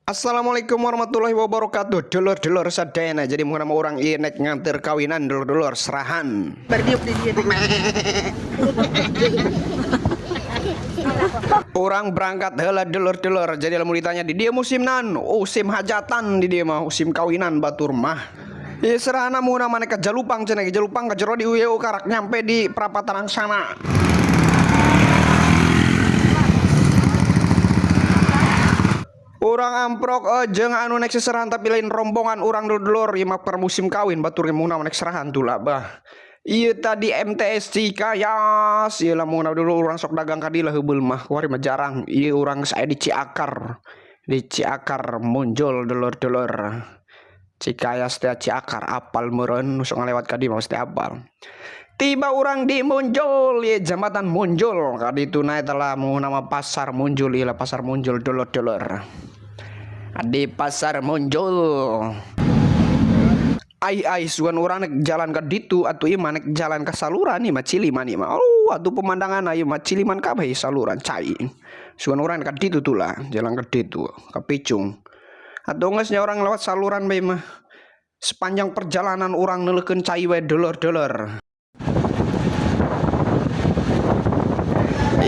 Assalamualaikum warahmatullahi wabarakatuh. Dulur-dulur sadayana. Jadi mun nama urang ieu nek nganter kawinan, dulur-dulur, serahan. Berdiuk di dia. Urang berangkat heula, dulur-dulur. Jadi lamun ditanya di dieu musim naon? Musim hajatan di dieu mah, musim kawinan batur mah. Ieu serahana mun mana ka Jalupang cenah, Jalupang ka jero di UU karak nyampe di perapatan Angsana. Urang amprok jeung anu nek seserahan, tapi lain rombongan urang, dulur. Ieu mah per musim kawin batur ge mun nek serahan tuh lah bah. Ieu tadi MTS Cikayas, ieu lamun dulu urang sok dagang ka dieu lah heubeul mah, kuari mah jarang. Ieu urang geus aya di Ciakar. Di Ciakar Munjul, dulur-dulur. Cikayas teh Ciakar apal meureun, nu sok ngalewat ka dieu mah pasti apal. Tiba urang di Munjul, ieu jambatan Munjul. Ka ditu na eta lah mun nama pasar Munjul, ieu lah pasar Munjul, dulur-dulur. Di pasar Munjul. Ai ai sugan urang nek jalan ka ditu atuh ieu mah nek jalan ka saluran ieu mah Ciliman ieu mah. Oh, atuh pemandangan ieu mah Ciliman kabeh saluran cai. Sugan urang ka ditu tuh lah, jalan ka ditu, ka Picung. Atuh geus nya urang lewat saluran bae mah. Sepanjang perjalanan urang neuleukeun cai wae, dulur-dulur.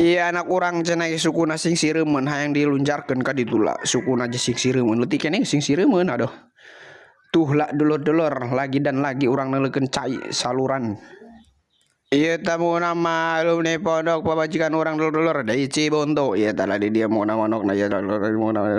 Iya, anak urang cenah sukuna sing sireumeun hayang dilunjarkeun ka ditu lah, sukuna aja sing sireumeun leutik keneh sing sireumeun, aduh. Tuh lah, dulur-dulur, lagi dan lagi urang neuleukeun cai saluran. Ieu tamu nama alumni pondok pamajikan urang, dulur-dulur, dari Cibonto. Ieu tah di dia mau nama nok na ieu mau nama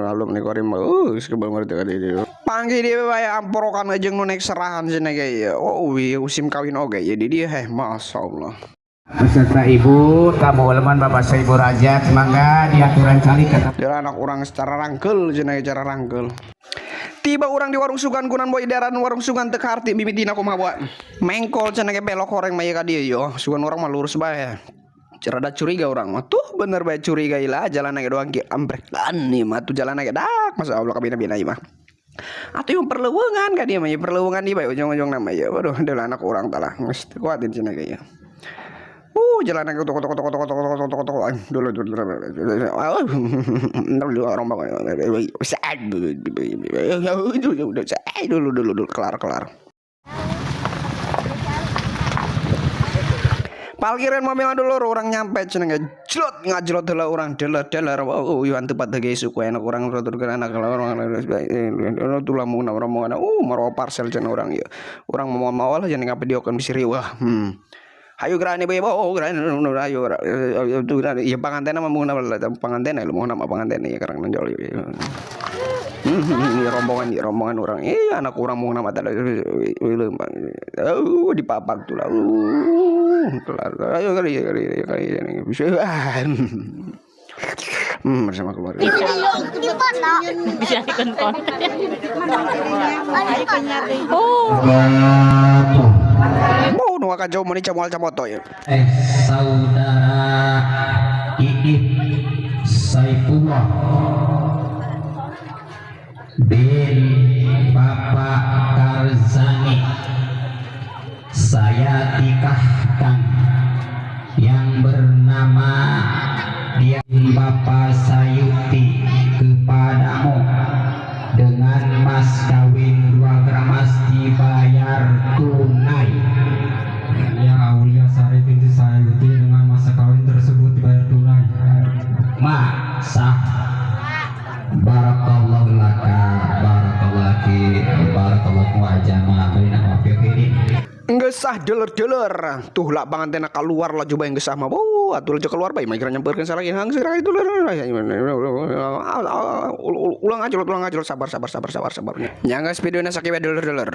alumni korim geus kebal ngerti ka dieu. Panggih dia bae amporokan jeung nu naik serahan cenah ge ieu. Oh, ieu musim kawin oge ieu di dieu heh, masyaallah. Beserta ibu, tamu uleman, bapak ibu rajat, mangga diaturan calik kata. Dia anak urang secara rangkel cenah, cara rangkel. Tiba urang di warung sugan kunan boy daran warung sugan teu kaharti mimitina kumaha buat. Mengkol cenah ge belok horeng mah ieu ka dieu yo. Sugan urang mah lurus bae. Rada curiga urang mah. Tuh bener bae curiga ilah jalan ge doang ki ambrekan nih mah tuh jalan ge dak masyaallah kabina-bina ieu mah. Atuh ieu perleuweungan ka dieu mah ieu perleuweungan di bae ujung-ujung nama ieu. Waduh, deui anak urang tah lah geus teu kuatin cenah ge ieu. Jalan tok tok tok tok tok tok tok tok dulu dulu dulu rombongan dulu dulu dulu kelar kelar. Parkiran mobil dulu urang nyampe cenah ngejlot ngajlot heula urang deler-deler. Oh, ieu tempat ge suku enak urang tuturkeun anak orang tulah mun rombongan marawa parcel cenah urang ieu. Urang mau mawa lah cenah ngapidiokeun bisi riweuh. Hayu gerani bae oh gerani ayo ya pangantena mah mun pangantena lu mau nama pangantena ya karang nonjol. Ini rombongan ya rombongan urang anak urang mau nama tadi dipapak tuh lah kelar ayo kali kali kali bisa bersama keluarga. Bisa ikon konten. Oh. Mau nu akan jauh meni camual camoto ya. Saudara Iip Saifullah bin Bapak Karzani saya nikahkan yang bernama dia Bapak Sayuti kepadamu dengan mas kawin 2 gram emas dibayar tunai. Ya Aulia Sari binti Sayuti dengan masa kawin tersebut dibayar tunai. Ma sah. Barakallahu laka, barakallahu laki, barakallahu wa jama'a baina wa fi khairin. Geus sah, dulur-dulur. Tuh lah pangantena keluar lah coba yang geus sah mah. Oh, atuh aja keluar bae mah kira nyamperkeun salah hang sirah itu. Ulang aja, ulang aja, sabar sabar sabar sabar sabar. Nya geus videona sakieu dulur-dulur.